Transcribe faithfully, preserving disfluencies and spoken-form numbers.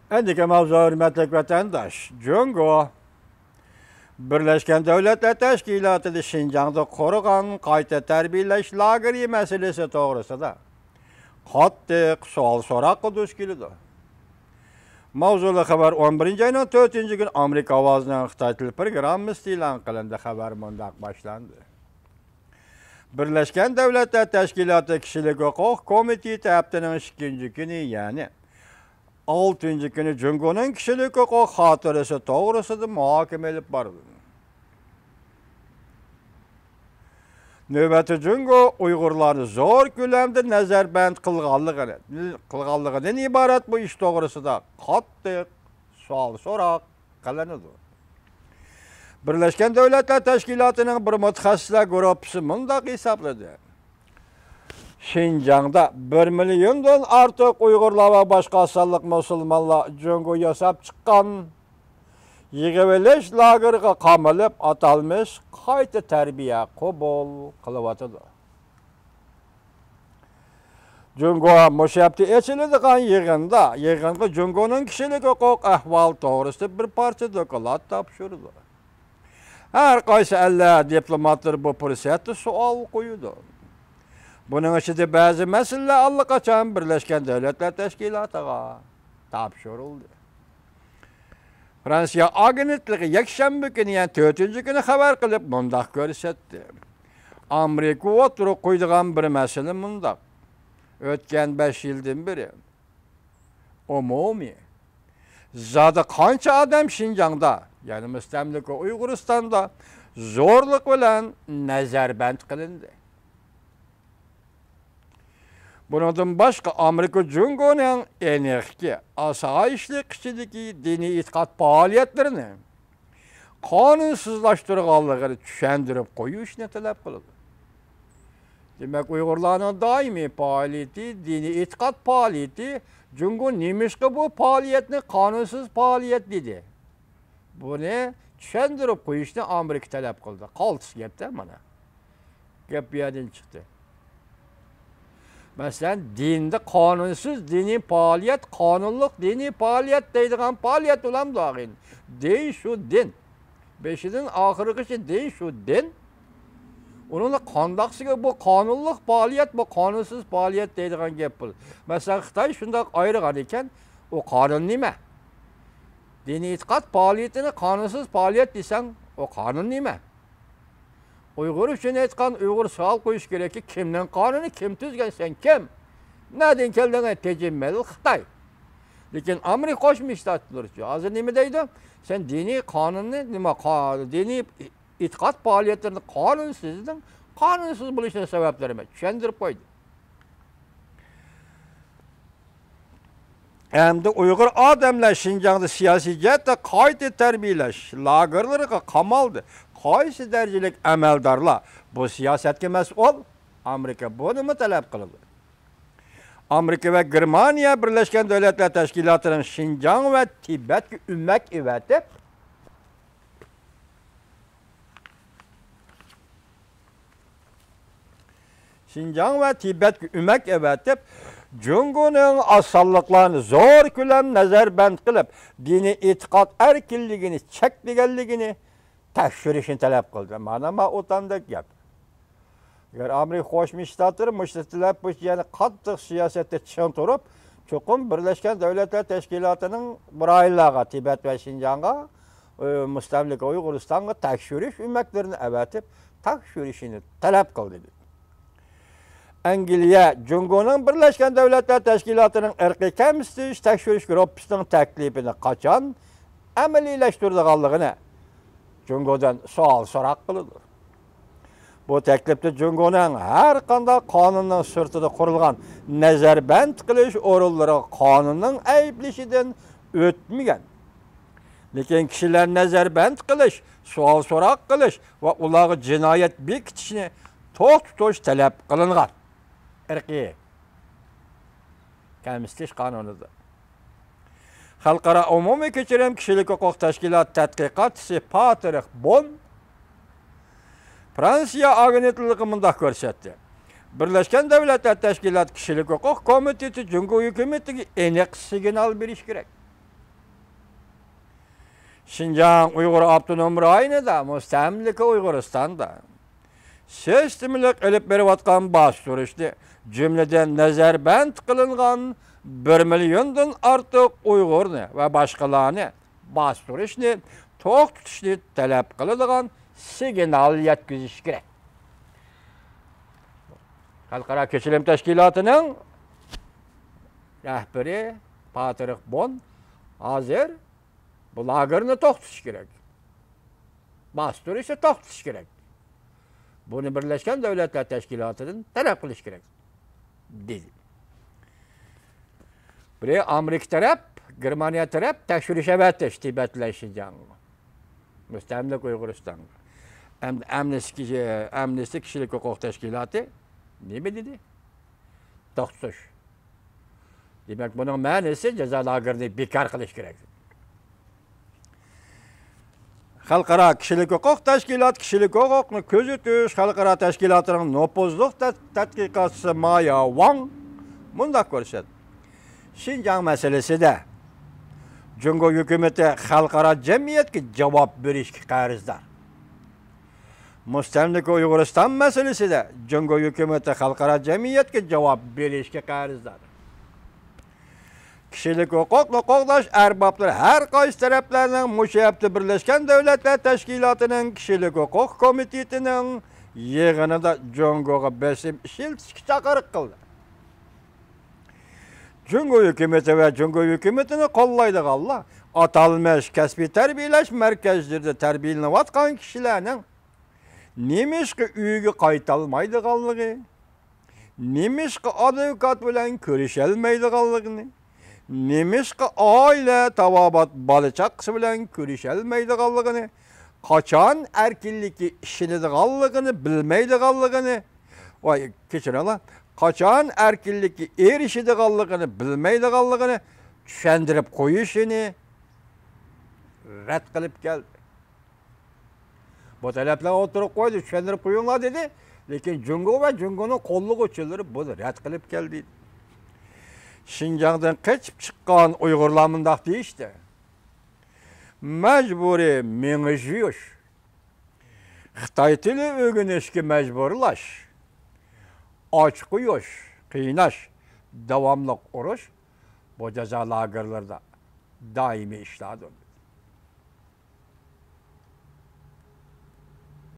ئەندىكى ماۋزۇ، ھۆرمەتلىك ۋەتەنداش، جۇڭگو بىرلەشكەن دۆلەتلەر تەشكىلاتىدا شىنجاڭدا قۇرغان قايتا تەربىيەلەش لاگېرى مەسىلىسى توغرىسىدا قاتتىق سوئال-سوراققا دۇچ كېلىدۇ. ماۋزۇلۇق خەۋەر ئون بىرىنچى ئاينىڭ تۆتىنچى كۈنى ئامېرىكا ئاۋازىنىڭ خىتاي تىل پروگراممىسىدا ئېلان قىلىندى. خەۋەر مۇنداق باشلاندى. بىرلەشكەن دۆلەتلەر تەشكىلاتى كىشىلىك ھوقۇق كومىتېتى ھەپتىنىڭ ئىككىنچى كۈنى، يەنى ئالتىنچى كۈنى جۇڭگونىڭ كىشىلىك ھوقۇق خاتىرىسى توغرىسىدا مۇھاكىمە ئېلىپ بارىدۇ. نۆۋەتتە جۇڭگو ئۇيغۇرلارنى زور كۆلەمدە نەزەربەند قىلغانلىقىنى، قىلغانلىقىدىن ئىبارەت بۇ ئىش توغرىسىدا قاتتىق سوئال-سوراق قىلىنىدۇ. بىرلەشكەن دۆلەتلەر تەشكىلاتىنىڭ بىر مۇتەخەسسىسلەر گۇرۇپپىسى مۇنداق ھېسابلىدى: شىنجاڭدا بىر مىليوندىن ئارتۇق ئۇيغۇرلار ۋە باشقا ئاز سانلىق مۇسۇلمانلار جۇڭگو ياساپ چىققان يىغىۋېلىش لاگېرىغا قامىلىپ، ئاتالمىش قايتا تەربىيە قوبۇل قىلىۋاتىدۇ. جۇڭگو مۇشۇ ھەپتە ئېچىلىدىغان يىغىندا، يىغىنغا جۇڭگونىڭ كىشىلىك ھوقۇق ئەھۋالى توغرىسىدا بىر پارچە دوكلات تاپشۇرىدۇ. ھەر قايسى ئەللەر دىپلوماتلىرى بۇ پۇرسەتتە سوئال قويىدۇ. بۇنىڭ ئىچىدە بەزى مەسىلىلەر ئاللىقاچان بىرلەشكەن دۆلەتلەر تەشكىلاتىغا تاپشۇرۇلدى. فرانسىيە ئاگېنتلىقى يەكشەنبە كۈنى، يەنى تۆتىنچى كۈنى خەۋەر قىلىپ مۇنداق كۆرسەتتى: ئامېرىكا ئوتتۇرىغا قويىدىغان بىر مەسىلە مۇنداق. ئۆتكەن بەش يىلدىن بېرى ئومۇمىي، زادى قانچە ئادەم شىنجاڭدا، يەنى مۇستەملىكە ئۇيغۇرىستاندا زورلۇق بىلەن نەزەربەند قىلىندى؟ بۇنىڭدىن باشقا، ئامېرىكا جۇڭگونىڭ ئېنىقكى ئاسايىشلىق ئىچىدىكى دىنىي ئېتىقاد پائالىيەتلىرىنى قانۇنسىزلاشتۇرغانلىقىنى چۈشەندۈرۈپ قويۇشنى تەلەپ قىلىدۇ. دېمەك، ئۇيغۇرلارنىڭ دائىمىي پائالىيىتى، دىنىي ئېتىقاد پائالىيىتى، جۇڭگو نېمىشقا بۇ پائالىيەتنى قانۇنسىز پائالىيەت دېدى؟ بۇنى چۈشەندۈرۈپ قويۇشنى ئامېرىكا تەلەپ قىلدى. قالتىس گەپتە مانا. گەپ بۇ يەردىن چىقتى. مەسىلەن، دىندا قانۇنسىز دىنىي پائالىيەت، قانۇنلۇق دىنىي پائالىيەت دەيدىغان پائالىيەت بولامدۇ ئاغىن؟ دىن شۇ دىن. بېشىدىن ئاخىرىغىچە دىن شۇ دىن. ئۇنىڭدا قانداقسىگە بۇ قانۇنلۇق پائالىيەت، بۇ قانۇنسىز پائالىيەت دەيدىغان گەپ بولىدۇ. مەسىلەن، خىتاي شۇنداق ئايرىغان ئىكەن، ئۇ قانۇن نېمە؟ دىنىي ئېتىقاد پائالىيىتىنى قانۇنسىز پائالىيەت دېسەڭ، ئۇ قانۇن نېمە؟ ئۇيغۇر ئۈچۈن ئېيتقان، ئۇيغۇر سوئال قويۇش كېرەككى، كىمنىڭ قانۇنى، كىم تۈزگەن، سەن كىم؟ نەدىن كەلدىڭ، تېجى مىل خىتاي؟ لېكىن ئامېرىكا قوشما شتاتلىرىچۇ؟ ھازىر نېمە دەيدۇ؟ سەن دىنىي قانۇننى، نېمە، قا-، دىنىي ئېتىقاد پائالىيەتلىرىنى قانۇنسىز دېدىڭ، قانۇنسىز بولۇشىنىڭ سەۋەبلىرى نېمە؟ چۈشەندۈرۈپ قويدى. ئەمدى ئۇيغۇر ئادەملەر شىنجاڭدا سىياسىي جەھەتتە قايتا تەربىيەلەش لاگېرلىرىغا قامالدى. قايسى دەرىجىلىك ئەمەلدارلار بۇ سىياسەتكە مەسئۇل؟ ئامېرىكا بۇنىمۇ تەلەپ قىلىدۇ. ئامېرىكا ۋە گېرمانىيە بىرلەشكەن دۆلەتلەر تەشكىلاتىنىڭ شىنجاڭ ۋە تىبەتكە ئۆمەك ئېۋەتىپ، شىنجاڭ ۋە تىبەتكە ئۆمەك ئەۋەتىپ، جۇڭگونىڭ ئاز سانلىقلارنى زور كۆلەم نەزەربەند قىلىپ، دىنىي ئېتىقاد ئەركىنلىكىنى چەكلىگەنلىكىنى تەكشۈرۈشنى تەلەپ قىلدى. مانا ما ئوتاندەك گەپ. ئەگەر ئامېرىكا قوشما شتاتلىرى مۇشۇ تەلەپ بويىچە يەنە قاتتىق سىياسەتتە چىڭ تۇرۇپ، چوقۇم بىرلەشكەن دۆلەتلەر تەشكىلاتىنىڭ بۇ رايونلارغا، تىبەت ۋە شىنجاڭغا، ئى، مۇستەملىكە ئۇيغۇرىستانغا تەكشۈرۈش ئۆمەكلىرىنى ئەۋەتىپ، تەكشۈرۈشىنى تەلەپ قىلدى. ئەنگلىيە جۇڭگونىڭ بىرلەشكەن دۆلەتلەر تەشكىلاتىنىڭ ئىرقىي كەمسىتىش تەكشۈرۈش گۇرۇپپىسىنىڭ تەكلىپىنى قاچان ئەمەلىيلەشتۈرىدىغانلىقىنى جۇڭگودىن سوئال سوراق قىلىدۇ. بۇ تەكلىپتە جۇڭگونىڭ ھەر قانداق قانۇننىڭ سىرتىدا قۇرۇلغان نەزەربەند قىلىش ئورۇنلىرىغا قانۇننىڭ ئەيىبلىشىدىن ئۆتمىگەن، لېكىن كىشىلەرنى نەزەربەند قىلىش، سوئال سوراق قىلىش ۋە ئۇلارغا جىنايەت بېكىتىشنى توختىتىش تەلەپ قىلىنغان. ئىرقىي كەمسىتىش قانۇنىدا. خەلقئارا ئومۇمىي كەچۈرۈم كىشىلىك ھوقۇق تەشكىلاتى تەتقىقاتچىسى پاترىك بون فرانسىيە ئاگېنتلىقىغا مۇنداق كۆرسەتتى: بىرلەشكەن دۆلەتلەر تەشكىلاتى كىشىلىك ھوقۇق كومىتېتى جۇڭگو ھۆكۈمىتىگە ئېنىق سىگنال بېرىشى كېرەك. شىنجاڭ ئۇيغۇر ئاپتونوم رايونىدا، مۇستەملىكە ئۇيغۇرىستاندا سىستېمىلىق ئېلىپ بېرىۋاتقان باستۇرۇشنى، جۈملىدىن نەزەربەند قىلىنغان بىر مىليوندىن ئارتۇق ئۇيغۇرنى ۋە باشقىلارنى باستۇرۇشنى توختىتىشنى تەلەپ قىلىدىغان سىگنال يەتكۈزۈش كېرەك. خەلقئارا كەچۈرۈم تەشكىلاتىنىڭ رەھبىرى پاترىك بون ھازىر بۇ لاگېرنى توختىتىش كېرەك. باستۇرۇشنى توختىتىش كېرەك. بۇنى بىرلەشكەن دۆلەتلەر تەشكىلاتىدىن تەلەپ قىلىش كېرەك، دېدى. بىرى ئامېرىكا تەرەپ، گېرمانىيە تەرەپ تەكشۈرۈش ئەۋەتىش تىبەت بىلەن شىنجاڭغا. مۇستەملىكە ئۇيغۇرىستانغا. ئەم-، ئەمنىستى، ئەمنىستى كىشىلىك ھوقۇق تەشكىلاتى نېمە دېدى؟ توختىتىش. دېمەك، بۇنىڭ مەنىسى جازا لاگېرىنى بىكار قىلىش كېرەك. خەلقئارا كىشىلىك ھوقۇق تەشكىلات، كىشىلىك ھوقۇقنى كۆزىتىش خەلقئارا تەشكىلاتىنىڭ نوپۇزلۇق تەت-، تەتقىقاتچىسى مايا ۋاڭ مۇنداق كۆرسەتتى. شىنجاڭ مەسىلىسىدە جۇڭگو ھۆكۈمىتى خەلقئارا جەمئىيەتكە جاۋاب بېرىشكە قەرزدار. مۇستەملىكە ئۇيغۇرىستان مەسىلىسىدە جۇڭگو ھۆكۈمىتى خەلقئارا جەمئىيەتكە جاۋاب بېرىشكە قەرزدار. كىشىلىك ھوقۇقنى قوغداش ئەربابلىرى ھەر قايسى تەرەپلەرنىڭ مۇشۇ ھەپتە بىرلەشكەن دۆلەتلەر تەشكىلاتىنىڭ كىشىلىك ھوقۇق كومىتېتىنىڭ يىغىنىدا جۇڭگوغا بېسىم ئىشلىتىشكە چاقىرىق قىلدى. جۇڭگو ھۆكۈمىتى ۋە جۇڭگو ھۆكۈمىتىنى قوللايدىغانلار ئاتالمىش كەسپىي تەربىيەلەش مەركەزلىرىدە تەربىيەلىنىۋاتقان كىشىلەرنىڭ نېمىشقا ئۆيىگە قايتالمايدىغانلىقى، نېمىشقا ئادۋوكات بىلەن كۆرۈشەلمەيدىغانلىقىنى، نېمىشقا ئائىلە، تاۋابىئات، بالا-چاقىسى بىلەن كۆرۈشەلمەيدىغانلىقىنى، قاچان ئەركىنلىككە ئىشىنىدىغانلىقىنى بىلمەيدىغانلىقىنى، ۋاي، كەچۈرۈڭلار، قاچان ئەركىنلىككە ئېرىشىدىغانلىقىنى بىلمەيدىغانلىقىنى چۈشەندۈرۈپ قويۇشىنى رەت قىلىپ كەلدى. بۇ تەلەپلەرنى ئوتتۇرىغا قويدى، چۈشەندۈرۈپ قويۇڭلار دېدى. لېكىن جۇڭگو ۋە جۇڭگونىڭ قوللىغۇچىلىرى بۇنى رەت قىلىپ كەلدى. شىنجاڭدىن قېچىپ چىققان ئۇيغۇرلار مۇنداق دېيىشتى: مەجبۇرىي مېڭە جۇيۇش، خىتاي تىلى ئۆگىنىشكە مەجبۇرلاش، ئاچ قويۇش، قىيناش، داۋاملىق ئۇرۇش، بۇ جازا لاگېرلىرىدا دائىمىي ئىشلاردۇر.